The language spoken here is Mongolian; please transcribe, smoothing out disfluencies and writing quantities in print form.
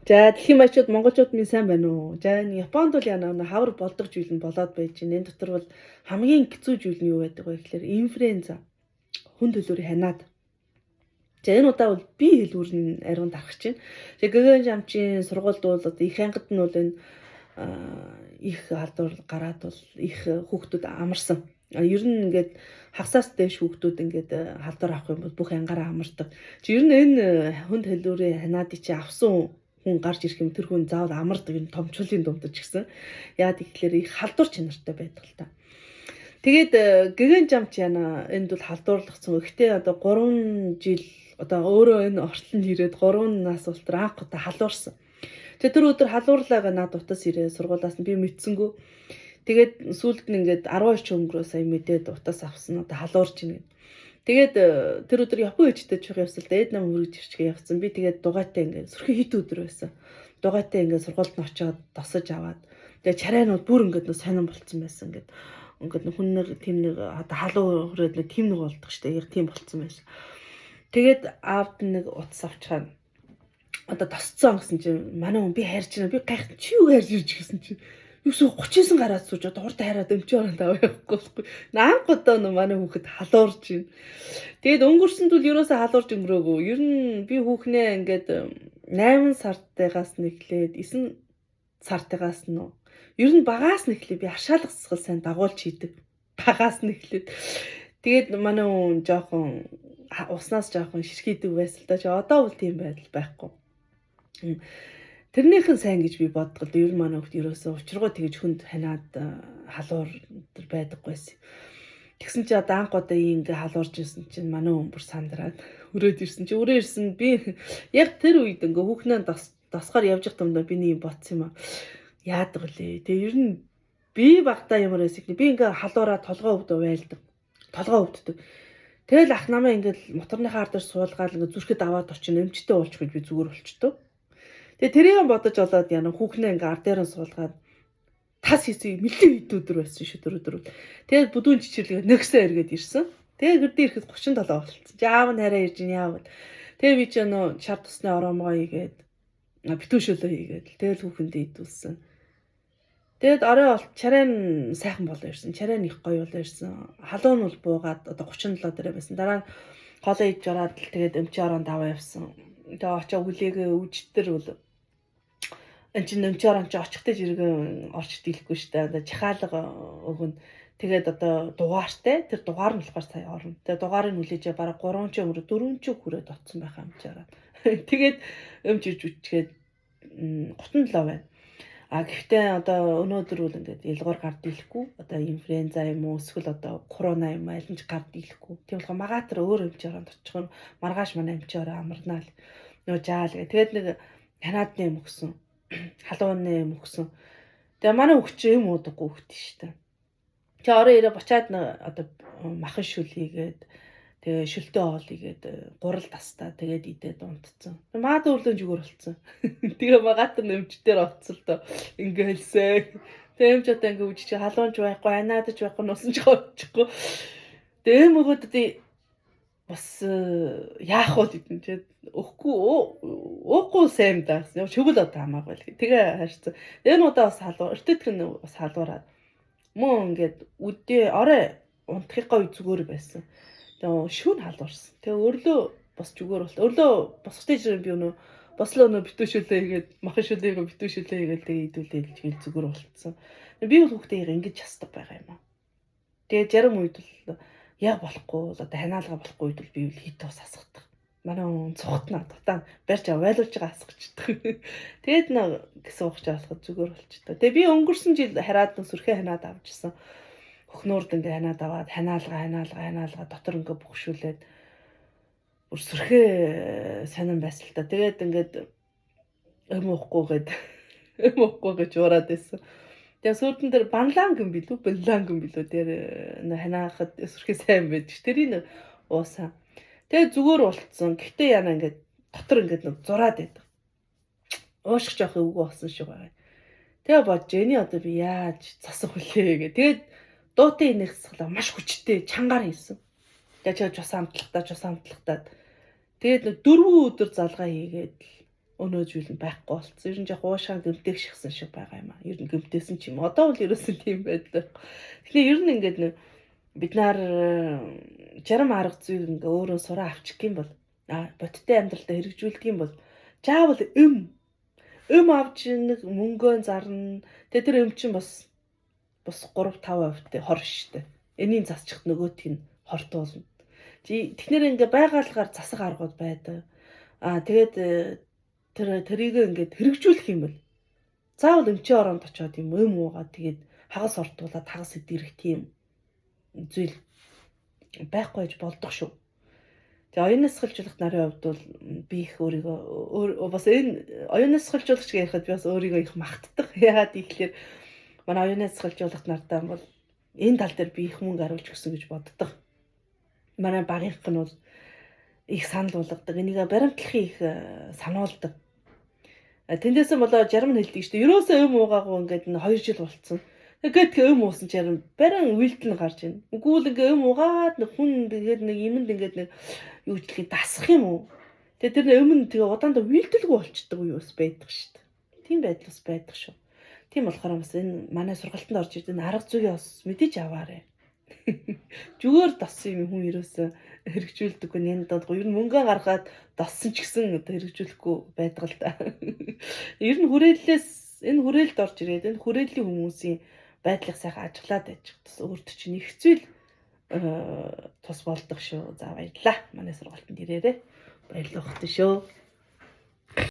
За, дэлхийн баячууд, монголчууд минь, сайн байна уу? За, энэ Японд бол яна хавар болдог зүйл нь болоод байж байна. Энэ дотор бол хамгийн хэцүү зүйл нь юу байдаг вэ гэхээр инфлюенза. Хүн төлөөрийн ханиад. За, энэ удаа бол би хэлүүр нь ариун дарах чинь. Тэгээ Гэгэн жамчийн сургуульд бол одоо их ангид нь бол энэ их халдвар гараад бол их хүүхдүүд амарсан. Ер нь ингээд хагасаас дээш хүүхдүүд ингээд халдвар авах юм бол бүх ангаараа амардаг. Чи ер нь энэ хүнд хэлүүрийн ханиадыг чи авсан хүн гарч ирэх юм, тэр хүн заавал амардаг, энэ томчлын дундаж гэсэн. Яа тэгэхээр их халдвар чанартай байдаг л та. Тэгээд гэгэн жамч яна энд бол халдварлагдсан. Гэхдээ одоо 3 жил одоо өөрөө энэ ортлонд ирээд 3 нас болтор анх удаа халуурсан. Тэгээ тэр өдөр халуурлаагаа над утас ирээ сургуулаас нь, би мэдсэнгүү. Тэгээд сүүлд нь ингээд 12 ч өнгөрөө сая мэдээд утас авсан, одоо халуурч ийн. Тэгээд тэр өдөр Япон ээжтэй чих явсан л да, ээд нам хүрэж ирчихээ явсан. Би тэгээд дугайтай ингээд сөрхий хит өдөр байсан. Дугайтай ингээд сургуульд нь очиод тосож аваад, тэгээд чарайнууд бүр ингээд нөө сонин болцсон байсан, ингээд ингээд хүн нэг тийм нэг одоо халуун хүрээд нэг тийм нэг болдог штэ, яг тийм болцсон байсан. Тэгээд аавд нэг утас авчхаа одоо тосцсон гэсэн чинь манай хүн би хайрч байна. Би гайх, чи юу хайрж ирж гэсэн чинь юусэн 39 гараад сууж одоо хурд хайраад өмчөө оронд аваа явахгүй болохгүй. Наанх одоо нөө манай хүүхэд халуурж байна. Тэгээд өнгөрсөн тул ерөөсөө халуурж өнгөрөөгөө. Ер нь би хүүхнээ ингээд 8 сартайгаас нэхлээд 9 сартайгаас нь ер нь багаас нэхлээ би аршаалах засгал сайн дагуулж хийдэг. Багаас нэхлээд. Тэгээд манай хүн жоохон уснаас жоохон ширхийдэг байсан л да. Чи одоо бол тийм байдал байхгүй. Тэрнийх нь сайн гэж би боддог л. Ер нь манай хүүхд ерөөсөө учиргүй тэгж хүнд ханиад халуур тэр байдаггүйсэн. Тэгсэн чи одоо анх удаа ингээ халуурж ирсэн чинь манай хүн бүр сандраад өрөөд ирсэн чи өрөө ирсэн, би яг тэр үед ингээ хүүхнээ досгоор явж явах тумдаа би нэг юм бодсон юм аа. Яадаг лээ. Тэгээ ер нь би багтаа ямар байсан бэ? Би ингээ халуураа толгой өвдөө байлдаг. Толгой өвддөг. Тэгэл ах намаа ингээл моторныхаа ар дээр суулгаад ингээ зүрхэд аваад очин эмчтэй уулчих гэж би зүгээр болчтой. Тэгээ тэрийг бодож олоод яна хүүхнээ ингээ ар дээр нь суулгаад тас хийсэн, нэлээд хэд өдөр байсан шүү, тэр өдөр. Тэгээд бүдүүн чичирлэгээ нэгсээ эргээд ирсэн. Тэгээ гэрдээ ирэхэд 37 болцсон. Чи аав нь хараа ирж ин яавал. Тэгээ би ч нөө шар тусны ороомгоо хийгээд, битүүшөлөө хийгээд тэгэл хүүхэндээ идүүлсэн. Тэгээд орой бол чарай нь сайхан болоо ирсэн. Чарай нь их гоё болоо ирсэн. Халуун нь бол буугаад одоо 37 дээр байсан. Дараа нь хоолоо идж ороод л тэгээд өмчийн оронд аваа явсан. Тэгээ очоо хүлээгээ үжтэр бол эн чинь өмчийн оронд чи очихтой жиргэн орч дийлэхгүй шүү дээ. Одоо чахаалга өгөн. Тэгээд одоо дугаартай, тэр дугаар нь болохоор сая орно. Тэгээд дугаарыг хүлээж бараг 3 ч өнгөрөө, 4 ч хүрээд очсон байх юм чараа. Тэгээд өмч ирж үчгээд 37 байна. А гэхдээ одоо өнөөдөр бол ингээд ялгуур гар дийлэхгүй. Одоо инфлюенза юм уу, эсвэл одоо корона юм аль нь ч гар дийлэхгүй. Тийм болохоор магаатар өөр эмч оронд очих нь, маргааш манай эмч ороо амарнаа л. Нөө жаал гэ. Тэгээд нэг ханаадны юм өгсөн. Халууны юм өгсөн. Тэгээ манай хүүхд чи юм уудаггүй хүүхд шүү дээ. Тэгээ орон ирээ бочаад одоо махан шүл хийгээд, тэгээ шөлтөө хоол хийгээд, гурал тастаа тэгээд идээд унтцсан. Магадгүй өглөө зүгээр болцсон. Тэгээ магаатар нэмжтэр оцсон л доо ингээ хэлсэн. Тэгээ эмч одоо ингээ үжиж халуунч байхгүй, анаадаж байхгүй, нусан ч гочихгүй. Тэгээ эм өгөөд одоо бас яах вэ гэдэг чинь өгөхгүй уухгүй сайн даа гэсэн. Шөгөл одоо хамаагүй л. Тэгээ харьцсан. Энэ удаа бас халуу, өртөдг нь бас халуураад мөн ингээд үдээ орой унтахыгаа үе зүгээр байсан. Тэгээ шүүн халуурсан. Тэгээ өрлөө бас зүгээр болт. Өрлөө босготой жирэн би өнөө бослоо өнөө битүү шүлээ хийгээд, махан шүлээ хийгээд, битүү шүлээ хийгээд, тэгээ идүүлээ тэгэл зүгээр болцсон. Би бол хүүхдээ яг ингэж ястдаг байгаа юм аа. Тэгээ зарим үед бол яг болохгүй бол одоо ханаалга болохгүй үед бол би бол хит бас асгадаг. Манай хүн цухтнаа дутаа барьж аваа байлуулж байгаа асгачихдаг. Тэгээд нэ гэсэн ухаж болоход зүгээр болчтой. Тэгээ би өнгөрсөн жил хараад сүрхээ ханиад авчихсан. Хөхнөөрд ингээ ханиад аваад ханаалга ханаалга ханаалга дотор ингээ бөхшүүлээд бүр сүрхээ сонирн байсан л та. Тэгээд ингээд эм уухгүй гээд, эм уухгүй гэж уураад байсан. Тэгээ сүйдэн дээр банлан гэн билүү, банлан гэн билүү, тэр ханаахад сүрхээ сайн байж тэрийг уусан. Тэгээ зүгээр болцсон. Гэхдээ яна ингээд дотор ингээд нэг зураад байдаг. Уушх жоох эвгүй болсон шиг байгаа. Тэгээ бодож, эний одоо би яаж засах вүлээ гэ. Тэгээд дуутын инех засгалаа маш хүчтэй чангаар хийсэн. Тэгээ чи бас амтлагтаа, бас амтлагтаад. Тэгээд нэг 4 өдөр залгаа хийгээд л Өнөө зүйл нь байхгүй болцсон. Ер нь жоох уушаан гэмтэх шигсэн шиг байгаа юм аа. Ер нь гэмтээсэн ч юм. Одоо бол ерөөсөн тийм байдал. Тэгэхээр ер нь ингээд нэг бид нар жарам арга зүйг ингээ өөрөө сураа авчих юм бол бодиттой амьдралдаа хэрэгжүүлдэг юм бол заавал өм авч нэг мөнгөө зарна. Тэгээ тэр өм чинь бас 3 5% хор штэ. Энийг засчих нөгөөх нь хортуулна. Тэгнэр ингээ байгаалгаар засах аргууд байдаг. Тэгээд тэрийг ингээд хэрэгжүүлэх юм бол заавал эмчийн оронд очиод юм өм уугаад тэгээд хагас ортуулаад хагас эдгэрэх тийм зүйл байхгүй гэж болдох шүү. Тэгээ оюун насгалжуулах нарын хувьд бол би их өөрийгөө бас энэ оюун насгалжуулагч гэж ярихад би бас өөрийгөө их махтдаг. Яагаад гэвэл манай оюун насгалжуулах нартаа бол энэ тал дээр би их мөнгө харуулж өгсөн гэж боддог. Манай багийнх нь бол их санал болгодог. Энийг баримтлахыг их сануулдаг. Тэндээсээ болоо жарам нь хэлдэг шүү дээ. Ерөөсөө өм уугаагүй ингээд 2 жил болцсон. Тэгээд өм уусан ч ярин барин уйлдэл нь гарч ийн. Үгүй л ингээ өм угаад нэг хүн тэгээд нэг юмд ингээд нэг юу гэжлэхийг дасах юм уу? Тэгээд тэр өм нь тэгээ удаандаа уйлдэлгүй болчдөг үе бас байдаг шүү дээ. Тийм байдал бас байдаг шүү. Тийм болохоор бас энэ манай сургалтанд орж ирдэг арга зүйгээ бас мэдээж аваарэ. Зүгээр дассан юм хүн ерөөсөө хэрэгжүүлдэггүй нэн дод. Ер нь мөнгө гаргаад дассан ч гэсэн одоо хэрэгжүүлэхгүй байдаг л да. Ер нь хүрээллээс энэ хүрээлд орж ирээд энэ хүрээллийн хүмүүсийн байдлыг сайхан ажиглаад байж тус өөрт чинь их зүйл тус болдог шүү. За баярлалаа. Манай сургалтанд ирээрэй. Баярлалаа шүү.